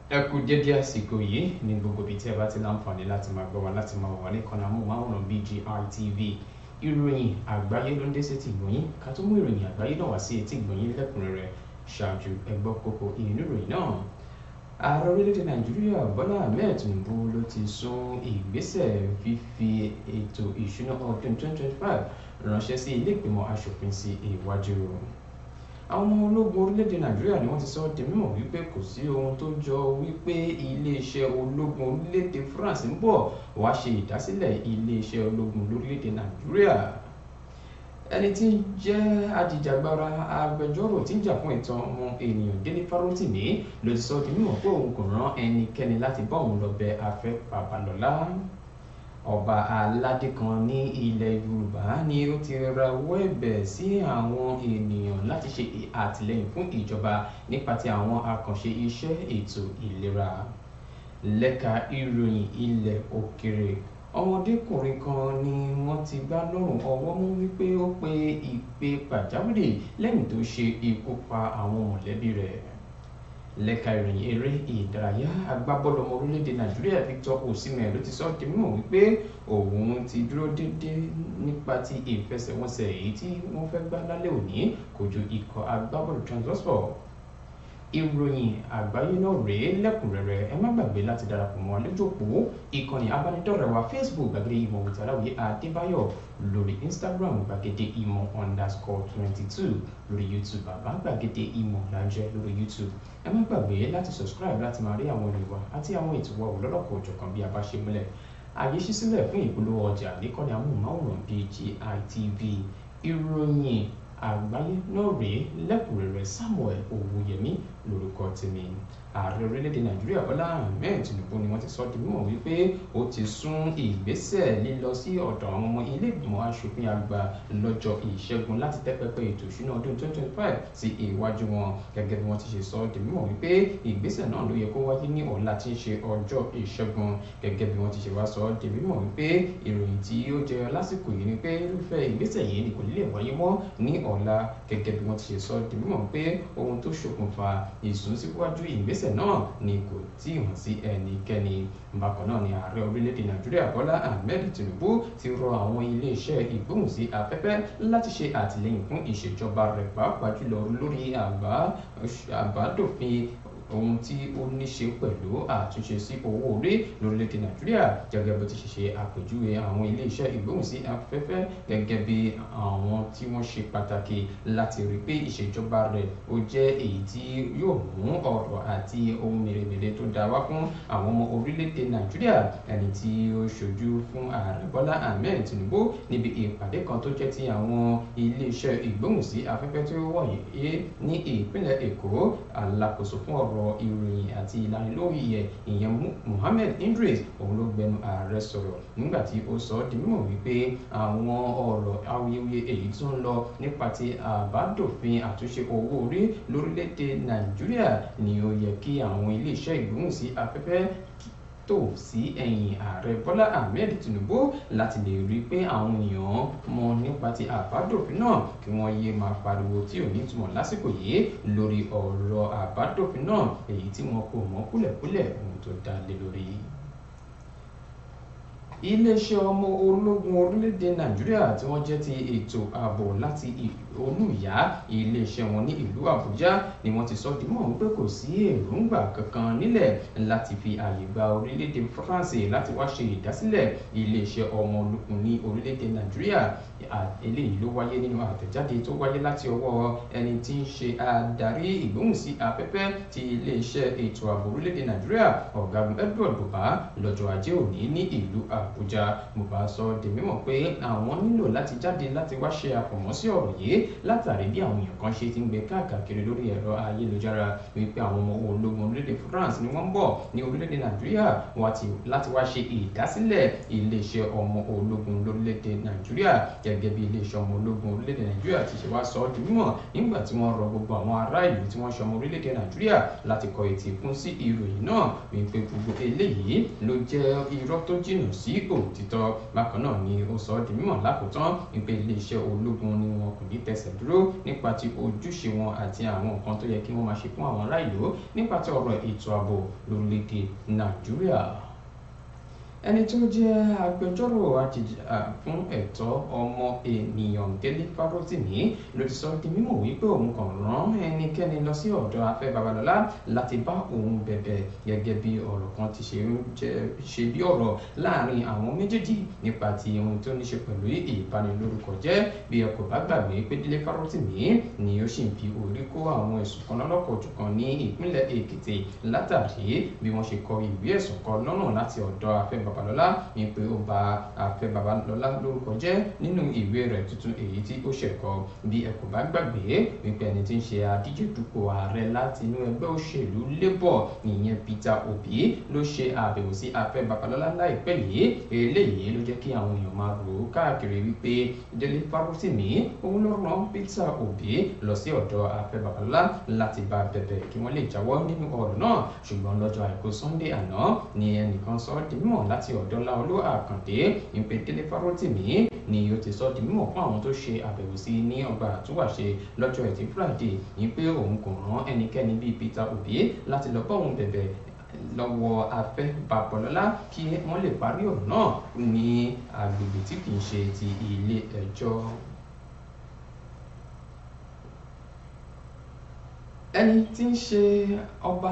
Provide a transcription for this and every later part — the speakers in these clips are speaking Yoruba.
Ẹ kú dédé àsìkò yìí ní gbogbo ibi tí ẹ bá ti láǹfààní láti máa gbọ́ wa, láti máa wà ní ìkànnì amóhùnmáwòrán BGI TV. Ìròyìn àgbáyé ló ń dé sétí ìgbọ̀nyín. Ká tó mú ìròyìn àgbáyé náà wá sí etí ìgbọ̀nyín lẹ́kùnrẹ́rẹ́, ṣáájú ẹ gbọ́ kókó inú ìròyìn náà. Ààrẹ orílẹ̀-èdè Nàìjíríà Bọ́lá Ahmed Tinubu ló ti sún ìgbésẹ̀ fífi ètò ìṣúná ọdún 2025 ránṣẹ́ sí ilé ìgbìmọ̀ aṣòfin sí iwájú. Àwọn ọmọ ológun orílẹ̀-èdè Nàìjíríà ni wọ́n ti sọ di mímọ̀ wípé kò sí ohun tó jọ wípé iléeṣẹ́ ológun orílẹ̀-èdè France ń bọ̀ wá ṣe ìdásílẹ̀ iléeṣẹ́ ológun lórílẹ̀-èdè Nàìjíríà. Ẹni tí ń jẹ́ ajìjàgbara agbẹjọ́rò tí ń jà fún ẹ̀tọ́ ọmọ ènìyàn Délé Fárótìmí ló ti sọ di mímọ̀ pé òun kò rán ẹnikẹ́ni láti bá òun lọ bẹ Afẹ́ Babalọ́lá. Ọba aládé kan ní ilẹ̀ Yorùbá ni ó ti rawọ́ ẹ̀bẹ̀ sí àwọn ènìyàn láti ṣe àtìlẹ́yìn fún ìjọba nípa ti àwọn àkànṣe iṣẹ́ ètò ìlera. Lẹ́ka ìròyìn ilẹ̀ òkèrè, ọmọdékùnrin kan ni wọ́n ti gbá lọ́rùn ọwọ́ mú wípé ó pe ìpè pàjáwìrì lẹ́yìn tó ṣe ikú pa àwọn mọ̀lẹ́bí rẹ̀. Lẹ́ka ìròyìn eré ìdárayá, agbábọ́ọ̀lù ọmọ orílẹ̀-èdè Nàìjíríà Victor Osimhen ló ti sọ di mímọ̀ wípé òun ti dúró déédé nípa ti ìfẹsẹ̀wọnsẹ̀ èyí tí wọ́n fẹ́ gbá lálẹ́ òní kojú ikọ̀ agbábọ́ọ̀lù Trabzonspor. Ìròyìn àgbáyé náà rèé lẹ́kùnrẹ́rẹ́. Ẹ má gbàgbé láti darapọ̀ mọ́ wa lójú òpó ìkànnì abánidọ́rẹ̀ẹ́ wa Facebook Gbàgede Ìmọ̀ with Aláwìyé Adébáyọ̀, lórí Instagram Gbàgede Ìmọ̀ _22, lórí YouTube Bàbá Gbàgede Ìmọ̀ làǹjẹ́ lórí YouTube. Ẹ má gbàgbé láti subscribe láti máa rí àwọn ìròyìn wa àti àwọn ètò wa wò lọ́lọ́kan òjọ̀kan bí a bá ṣe múlẹ̀. Àyè ṣí sílẹ̀ fún ìpolówó ọjà níkànnì amóhùnmáwòrán BGI TV. Ìròyìn àgbáyé náà rèé lẹ́kùnrẹ́rẹ́. Samuel Owóyẹmí lórúkọ tèmi. Ààrẹ orílẹ̀-èdè Nàìjíríà Bọ́lá Ahmed Tinubu ni wọ́n ti sọ di mímọ̀ wípé ó ti sún ìgbésẹ̀ lílọ sí ọ̀dọ̀ àwọn ọmọ ilé ìgbìmọ̀ aṣòfin àgbà lọ́jọ́ Ìṣẹ́gun láti tẹ́ pẹpẹ ètò ìṣúná ọdún 2025 sí iwájú wọn. Gẹ́gẹ́ bí wọ́n ti ṣe sọ di mímọ̀ wípé ìgbésẹ̀ náà ló yẹ kó wáyé ní ọ̀la tí ń ṣe ọjọ́ Ìṣẹ́gun. Gẹ́gẹ́ bí wọ́n ti ṣe wá sọ di mímọ̀ wípé ìròyìn tí ó jẹyọ lásìkò yìí ni pé irúfẹ́ ìgbésẹ̀ yìí ni kò ní lè wáyé mọ́ ní ọ̀la. Gẹ́gẹ́ bí wọ́n ti ṣe sọ di mímọ̀ wípé ohun tó ṣokùnfà ìsúnsíwájú ìgbésẹ̀ náà ni kò tí ì hàn sí ẹnikẹ́ni. Bákan náà ni ààrẹ orílẹ̀-èdè Nàìjíríà Bọ́lá Ahmed Tinubu ti rọ àwọn iléeṣẹ́ ìgbóhùnsí afẹ́fẹ́ láti ṣe àtìlẹ́yìn fún ìṣèjọba rẹ̀, pàápàá jùlọ lórí àbádòfin ohun tí ó ní ṣe pẹ̀lú àtúnṣe sí owó orí lórílẹ̀‐èdè Nàìjíríà. Gẹ́gẹ́ bó ti ṣe ṣe àpèjúwe àwọn iléeṣẹ́ ìgbóhùnsí afẹ́fẹ́ gẹ́gẹ́ bí àwọn tí wọ́n ṣe pàtàkì láti rí pé ìṣèjọba rẹ̀ ó jẹ́ èyí tí yóò mú ọrọ̀ àti ohun mèremère tó dáa wá fún àwọn ọmọ orílẹ̀‐èdè Nàìjíríà. Ẹni tí ó ṣojú fún ààrẹ Bọ́lá Ahmed Tinubu níbi ìpàdé kan tó jẹ́ ti àwọn iléeṣẹ́ ìgbóhùnsí afẹ́fẹ́ tí ó wáyé ní ìpínlẹ̀ Èkó, alákòóso fún ọ̀rọ̀ ìròyìn àti ìlanilóyẹ̀ ìyẹn Mohammed Idris, òun ló gbẹnu ààrẹ sọ̀rọ̀ nígbà tí ó sọ di mímọ̀ wípé àwọn ọ̀rọ̀ awuyewuye èyí tó ń lọ nípa ti àbádòfin àtúnṣe owó orí lórílẹ̀‐èdè Nàìjíríà ni ó yẹ kí àwọn iléeṣẹ́ ìgbóhùnsí afẹ́fẹ́ tò sí ẹ̀yìn ààrẹ Bọ́lá Ahmed Tinubu láti lè rí i pé àwọn èèyàn mọ̀ nípa ti àbádòfin náà, kí wọ́n yéé máa pariwo tí ò ní ìtumọ̀ lásìkò yìí lórí ọ̀rọ̀ àbádòfin náà èyí tí wọn kò mọ̀ kúlẹ̀kúlẹ̀ ohun tó dá lé lórí. Iléeṣẹ́ ọmọ ológun orílẹ̀-èdè Nàìjíríà tí wọ́n jẹ́ ti ètò ààbò láti olùyá iléeṣẹ́ wọn ní ìlú Àbújá ni wọ́n ti sọ di mímọ̀ wípé kò sí èròǹgbà kankan nílẹ̀ láti fi ààyè gba orílẹ̀-èdè France láti wá ṣe ìdásílẹ̀ iléeṣẹ́ ọmọ ológun ní orílẹ̀-èdè Nàìjíríà. Eléyìí ló wáyé nínú àtẹ̀jáde tó wáyé láti ọwọ́ ẹni tí ń ṣe adarí ìgbóhùnsí afẹ́fẹ́ ti iléeṣẹ́ ètò ààbò orílẹ̀-èdè Nàìjíríà, Ọ̀gágun Edward Buba, lọ́jọ́ Ajé òní ní ìlú Àbújá. Buba sọ di mímọ̀ pé àwọn nílò láti jáde láti wá ṣe àfọ̀mọ́ sí ọ̀rọ̀ yìí látàrí bí àwọn èèyàn kan ṣe ti ń gbé káàkiri lórí ẹ̀rọ ayélujára wípé àwọn ọmọ ológun orílẹ̀-èdè France ni wọ́n ń bọ̀ ní orílẹ̀-èdè Nàìjíríà láti wá ṣe ìdásílẹ̀ iléeṣẹ́ ọmọ ológun lórílẹ̀-èdè Nàìjíríà. Gẹ́gẹ́ bí iléeṣẹ́ ọmọ ológun orílẹ̀-èdè Nàìjíríà ti ṣe wá sọ ọ́ di mímọ̀ nígbà tí wọ́n rọ gbogbo àwọn ará ìlú tí wọ́n ṣe ọmọ orílẹ̀-èdè Nàìjíríà láti kọ etí ikún sí ìròyìn náà wípé gbogbo eléyìí ló jẹ́ irọ́ tó jìnnà sí òtítọ́. Bákan náà ni ó sọ ọ́ di mímọ̀ lákòótán wípé iléeṣẹ́ ológun ni wọn kò ní tẹ ẹsẹ̀ dúró nípa ti ojúṣe wọn àti àwọn nǹkan tó yẹ kí wọ́n máa ṣe fún àwọn ará ìlú nípa ti ọ̀rọ̀ ètò ààbò lórílẹ̀‐èdè Nàìjíríà. Ẹni tó jẹ́ agbẹjọ́rò ajìjà fún ẹ̀tọ́ ọmọ ènìyàn Délé Fárótìmí ló ti sọ di mímọ̀ wípé òun kàn rán ẹnikẹ́ni lọ sí ọ̀dọ̀ Afẹ́ Babalọ́lá láti bá òun bẹ̀bẹ̀ gẹ́gẹ́ bí ọ̀rọ̀ kan ti ṣe bí ọ̀rọ̀ láàrin àwọn méjèèjì nípa ti ohun tó ní ṣe pẹ̀lú ìbanilórúkọjẹ́. Bí ẹ kò bá gbàgbé pé Délé Fárótìmí ni ó sì ń fi orí kó àwọn ẹ̀sùn kan lọ́lọ́kọ̀ọ́jọ̀kan ní ìpínlẹ̀ Èkìtì látàrí bí wọ́n ṣe kọ ìwé ẹ̀sùn kan lọ́nà láti ọ̀dọ̀ Afẹ́ Babalọ́lá ní pé ó bà Afẹ́ Babalọ́lá lórúkọ jẹ́ nínú ìwé rẹ̀ tuntun èyí tí ó ṣẹ̀ kọ. Bí ẹ kò bá gbàgbé wípé ẹni tí ń ṣe adíje dupò ààrẹ láti inú ẹgbẹ́ òṣèlú Labour ìyẹn Peter Obi ló ṣe àbẹ̀wò sí Afẹ́ Babalọ́lá láìpẹ́ yìí. Eléyìí ló jẹ́ kí àwọn èèyàn máa rò ó káàkiri wípé Délé Fárótìmí òun ló rán Peter Obi lọ sí ọ̀dọ̀ Afẹ́ Babalọ́lá láti bá bẹ̀bẹ̀ kí wọ́n lè jáwọ́ nínú ọ̀rọ̀ náà. Ṣùgbọ́n lọ́jọ́ àìkú Sunday àná ni ẹnìkan sọ ọ́ di mímọ̀ láti ọ̀dọ̀ Láolú Àkàndé ìpè Délé Fárótìmí ni ó ti sọ di mímọ̀ fún àwọn tó ṣe àbẹ̀wò sí ní ọgbà àtúwàṣe lọ́jọ́ Ẹtì Friday ní pé òun kò rán ẹnikẹ́ni bíi Peter Obi láti lọ bá òun bẹ̀bẹ̀ lọ́wọ́ Afẹ́ Babalọ́lá kí wọ́n lè parí ọ̀rọ̀ náà ní agbègbè tí kì í ṣe ti ilé ẹjọ́. Ẹni tí ń ṣe ọba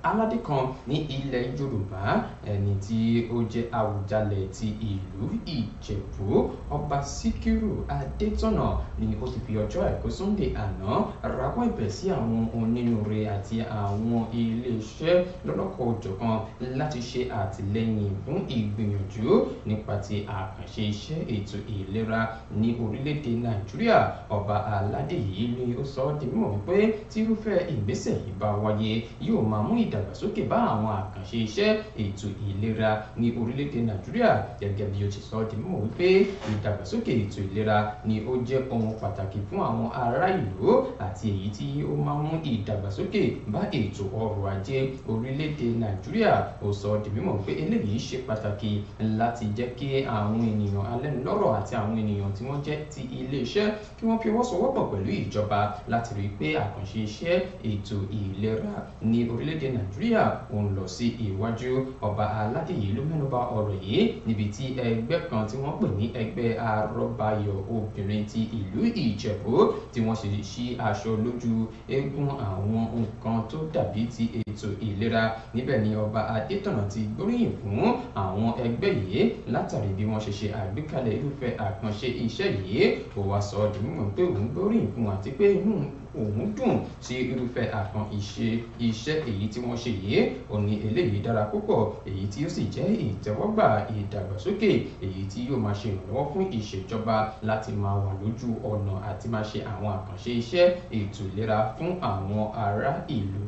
aládé kan ní ilẹ̀ Yorùbá, ẹni tí ó jẹ́ Àwùjalẹ̀ ti ìlú Ìjẹ̀bú, Ọba Síkírù Adétọ̀nà ni ó ti fi ọjọ́ àìkú Sunday àná rawọ́ ẹ̀bẹ̀ sí àwọn onínúure àti àwọn iléeṣẹ́ lọ́lọ́kan-ò-jọ̀kan láti ṣe àtìlẹ́yìn fún ìgbìyànjú nípa ti àkànṣe iṣẹ́ ètò ìlera ní orílẹ̀-èdè Nàìjíríà. Ọba aládé yìí ni ó sọ ọ́ di mímọ̀ wípé tírúfẹ́ ìgbésẹ̀ yìí bá wáyé yóò máa mú ìdàgbàsókè bá àwọn àkànṣe iṣẹ́ ètò ìlera ní orílẹ̀-èdè Nàìjíríà. Gẹ́gẹ́ bí ó ti sọ di mímọ̀ wípé ìdàgbàsókè ètò ìlera ni ó jẹ́ ohun pàtàkì fún àwọn ará ìlú àti èyí tí ó máa mú ìdàgbàsókè bá ètò ọrọ̀ ajé orílẹ̀-èdè Nàìjíríà. Ó sọ di mímọ̀ pé eléyìí ṣe pàtàkì láti jẹ́ kí àwọn ènìyàn alẹ́nulọ́rọ̀ àti àwọn ènìyàn tí wọ́n jẹ́ ti ilé-iṣẹ́ kí wọ́n fi ọwọ́ sowọ́pọ̀ pẹ̀lú ìjọba láti rí i pé àkànṣe iṣẹ́ ètò ìlera ní orílẹ̀-èdè Nàìjíríà ó ń lọ sí iwájú. Ọba aládé yìí ló mẹ́nuba ọ̀rọ̀ yìí níbi tí ẹgbẹ́ kan tí wọ́n pè ní ẹgbẹ́ arọ́bayọ̀ obìnrin ti ìlú Ìjẹ̀bú tí wọ́n sì ṣí aṣọ lójú eégún àwọn nǹkan tó dàbí ti ètò ìlera. Níbẹ̀ ni Ọba Adétọ̀nà ti gbóríyìn fún àwọn ẹgbẹ́ yìí látàrí bí wọ́n ṣe ṣe àgbékalẹ̀ irúfẹ́ àkànṣe iṣẹ́ yìí. Ó wá sọ ọ́ di mímọ̀ pé òun gbóríyìn fún àti pé inú òun dùn sí irúfẹ́ àkànṣe iṣẹ́ èyí tí wọ́n ṣe yìí. Ó ní eléyìí dára púpọ̀, èyí tí ó sì jẹ́ ìtẹ́wọ́gbà ìdàgbàsókè èyí tí yóò máa ṣe ìrànlọ́wọ́ fún ìṣèjọba láti máa wà lójú ọ̀nà àti máa ṣe àwọn àkànṣe iṣẹ́ ètò ìlera fún àwọn ará ìlú.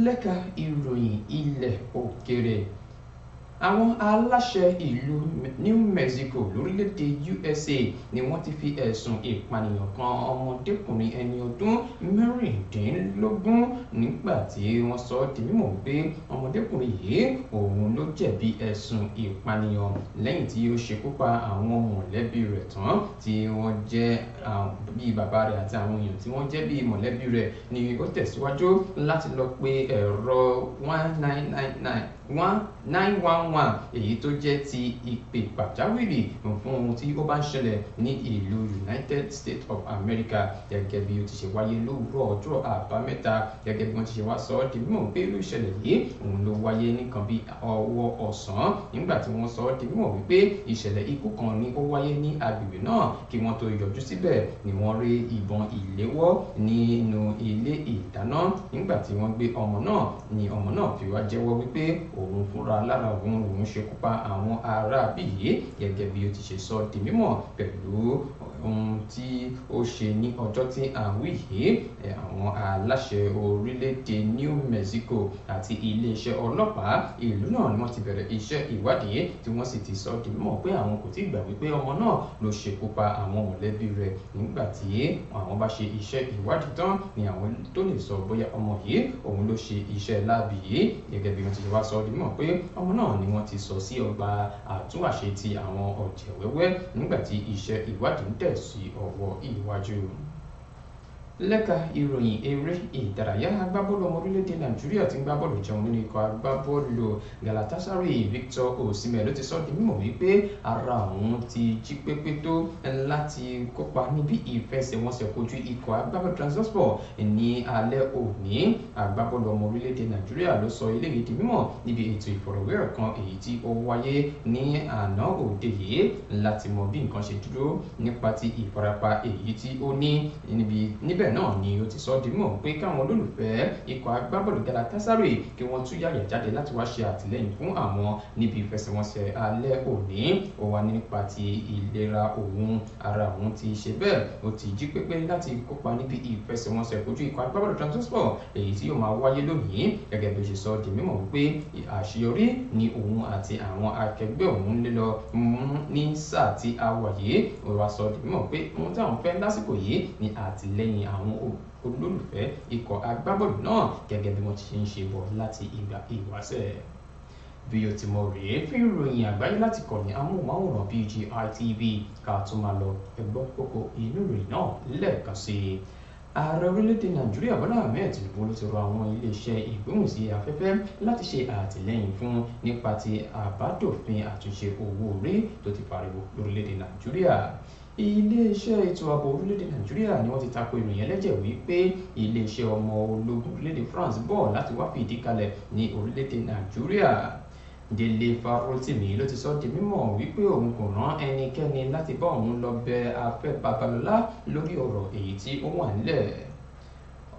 Lẹ́ka ìròyìn ilẹ̀ òkèèrè, àwọn aláṣẹ ìlú New Mexico lórílẹ̀‐èdè USA ni wọ́n ti fi ẹ̀sùn ìpànìyàn kan ọmọdékùnrin ẹni ọdún 16 nígbà tí wọ́n sọ ọ́ di mímọ̀ pé ọmọdékùnrin yìí òun ló jẹ̀bi ẹ̀sùn ìpànìyàn lẹ́yìn tí ó ṣekú pa àwọn mọ̀lẹ́bí rẹ̀ tán tí wọ́n jẹ́ bíi bàbá rẹ̀ àti àwọn èèyàn tí wọ́n jẹ́ bíi mọ̀lẹ́bí rẹ̀ ni ó tẹ̀síwájú láti lọ pe ẹ̀rọ 1999 1911 èyí tó jẹ́ ti ìpè pàjáwìrì fún ohun tí ó bá ń ṣẹlẹ̀ ní ìlú United States of America. Gẹ́gẹ́ bí ó ti ṣe wáyé lówùúrọ̀ ọjọ́ Àbámẹ́ta, gẹ́gẹ́ bí wọ́n ti ṣe wá sọ ọ́ di mímọ̀ pé irú ìṣẹ̀lẹ̀ yìí òun ló wáyé nìkan bí ọwọ́ ọ̀sán nígbà tí wọ́n sọ ọ́ di mímọ̀ wípé ìṣẹ̀lẹ̀ ikú kan ni ó wáyé ní agbègbè náà. Kí wọ́n tó yọjú síbẹ̀ ni wọ́n rí ìbọn ìléwọ́ nínú ilé ìdáná. Nígbà tí wọ́n gbé ọmọ náà ni ọmọ náà fi wá jẹ́wọ́ wípé òun fúnra lára òun lòun ṣekú pa àwọn aráabí yìí, gẹ́gẹ́ bí ó ti ṣe sọ di mímọ̀ pẹ̀lú ohun tí ó ṣe ní ọjọ́ tí à ń wí yìí. Àwọn aláṣẹ orílẹ̀-èdè New Mexico àti iléeṣẹ́ ọlọ́pàá ìlú náà ni wọ́n ti bẹ̀rẹ̀ iṣẹ́ ìwádìí tí wọ́n sì ti sọ di mímọ̀ pé àwọn kò tí ì gbà wípé ọmọ náà ló ṣekú pa àwọn mọ̀lẹ́bí rẹ̀. Nígbà tí àwọn bá ṣe iṣẹ́ ìwádìí tán ni àwọn tó lè sọ bóyá ọmọ yìí òun ló ṣe iṣẹ́ láabi yìí. Gẹ́gẹ́ bí wọ́n ti ṣe wá sọ di mímọ̀ pé ọmọ náà ni wọ́n ti sọ sí ọgbà àtúnwàṣe ti àwọn ọ̀jẹ̀ wẹ́wẹ́ nígbà tí iṣẹ́ ìwádìí ń tẹ̀ sí ọwọ́ iwájú. Lẹ́ka ìròyìn eré ìdárayá, agbábọ́ọ̀lù ọmọ orílẹ̀-èdè Nàìjíríà tí ń gbá bọ́ọ̀lù jẹun nínú ikọ̀ agbábọ́ọ̀lù Galatasaray Victor Osimhen ló ti sọ di mímọ̀ wípé ara òun ti jí pépé tó láti kópa níbi ìfẹsẹ̀wọnsẹ̀ kojú ikọ̀ agbábọ́ọ̀lù Trabzonspor ní alẹ́ òní. Agbábọ́ọ̀lù ọmọ orílẹ̀-èdè Nàìjíríà ló sọ eléyìí di mímọ̀ níbi ètò ìfọ̀rọ̀wérọ̀ kan èyí tí ó wáyé ní àná òde yìí láti mọ bí nǹkan ṣe dúró nípa ti ìfarapa èyí tí ó ní níbẹ̀ náà ni ó ti sọ di mímọ̀ pé káwọn olólùfẹ́ ikọ̀ agbábọ́ọ̀lù Galatasaray kí wọ́n tú yàyà jáde láti wá ṣe àtìlẹ́yìn fún àwọn níbi ìfẹsẹ̀wọnsẹ̀ alẹ́ òní. Ó wà nípa ti ìlera òun, ara òun ti ṣe bẹ́ẹ̀, ó ti jí pépé láti kópa níbi ìfẹsẹ̀wọnsẹ̀ kojú ikọ̀ agbábọ́ọ̀lù Trabzonspor èyí tí yóò máa wáyé lónìí. Gẹ́gẹ́ bí ó ṣe sọ di mímọ̀ wípé àṣeyọrí ni òun àti àwọn akẹgbẹ́ òun lé lọ ní sáà tí a wà yìí. Ó wá sọ di mímọ̀ pé ohun táwọn fẹ́ lásìkò yìí ni àtìlẹ́yìn àwọn olólùfẹ́ ikọ̀ agbábọ́ọ̀lù náà gẹ́gẹ́ bí wọ́n ti ṣe ń ṣe bọ̀ láti ìgbà ìwáṣẹ̀. Bí o ti mọ rèé fún ìròyìn àgbáyé láti kọ̀ní amóhùnmáwòrán BGI TV. Ká tó máa lọ, ẹgbọ́n kókó inú ìròyìn náà lẹ́ẹ̀kan sí i. Ààrẹ orílẹ̀-èdè Nàìjíríà Bọ́lá Ahmed Tinubu ló ti rọ àwọn iléeṣẹ́ ìgbóhùnsí afẹ́fẹ́ láti ṣe àtìlẹ́yìn fún nípa ti àbádòfin àtúnṣe owó orí tó ti pariwo lórílẹ̀-èdè Nàìjíríà. Iléeṣẹ́ ètò ààbò orílẹ̀-èdè Nàìjíríà ni wọ́n ti tako ìròyìn ẹlẹ́jẹ̀ wípé iléeṣẹ́ ọmọ ológun orílẹ̀-èdè France bọ̀ láti wá fìdí kalẹ̀ ní orílẹ̀-èdè Nàìjíríà. Délé Fárótìmí ló ti sọ di mímọ̀ wípé òun kò rán ẹnikẹ́ni láti bá òun lọ bẹ Afẹ́ Babalọ́lá lórí ọ̀rọ̀ èyí tí ó wà nílẹ̀.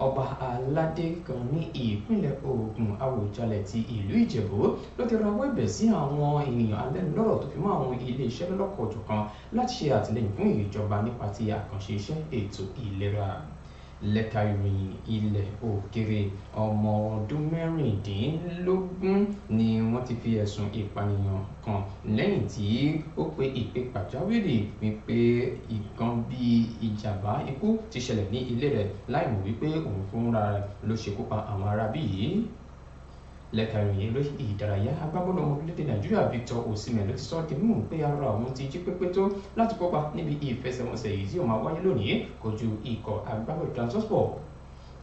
Ọba aládé kan ní ìpínlẹ̀ Ògùn Àwùjalẹ̀ ti ìlú Ìjẹ̀bú ló ti rawọ́ ẹ̀bẹ̀ sí àwọn ènìyàn alẹ́nulọ́rọ̀ tó fi mọ́ àwọn iléeṣẹ́ lọ́lọ́kan-ò-jọ̀kan láti ṣe àtìlẹ́yìn fún ìjọba nípa ti àkànṣe iṣẹ́ ètò ìlera. Lẹ́ka ìròyìn ilẹ̀ òkèrè, ọmọ ọdún 16 ni wọ́n ti fi ẹ̀sùn ìpànìyàn kàn lẹ́yìn tí ó pe ìpè pàjáwìrì wípé nǹkan bí ìjàmbá ikú ti ṣẹlẹ̀ ní ilé rẹ̀ láìmọ̀ wípé òun fúnra rẹ̀ ló ṣekú pa àwọn aráabí yìí. Lẹ́ka ìròyìn eré ìdárayá, agbábọ́ọ̀lù ọmọ orílẹ̀-èdè Nàìjíríà Victor Osimhen ló ti sọ di mímọ̀ pé ara òun ti jí pépé tó láti kópa níbi ìfẹsẹ̀wọnsẹ̀ èyí tí ó máa wáyé lónìí kojú ikọ̀ agbábọ́ọ̀lù Trabzonspor.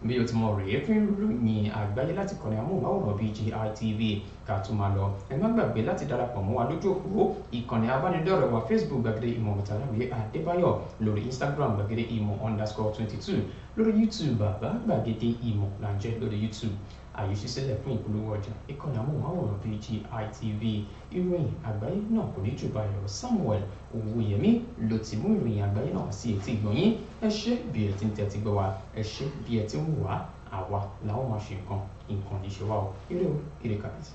Bí o ti mọ rèé fún ìròyìn àgbáyé láti kọ̀ní amóhùnmáwòrán BGI TV. Ká tó máa lọ, ẹ má gbàgbé láti darapọ̀ mọ́ wa lójú òpó ìkànnì abánidọ́rẹ̀ẹ́ wa Facebook Gbàgede Ìmọ̀ Mọ̀tàláwìyé Adébáyọ̀, lórí Instagram Gbàgede Ìmọ̀ _22, lórí YouTube Bàbá Gbàgede Ìmọ̀ làǹjẹ́ lórí YouTube. Àyè ṣí sílẹ̀ fún ìpolówó ọjà ìkànnì amóhùnmáwòrán BGI TV. Ìròyìn àgbáyé náà kò ní jù báyìí lọ. Samuel Owóyẹmí ló ti mú ìròyìn àgbáyé náà sí etí ìgbọ̀nyín. Ẹ ṣé bí ẹ ti ń tẹ́tí gbọ́ wa, ẹ ṣé bí ẹ ti ń wò wá. Àwa làwọn máa ṣe nǹkan, nǹkan ní ṣe wá o. Ire o, ire kàbìtì.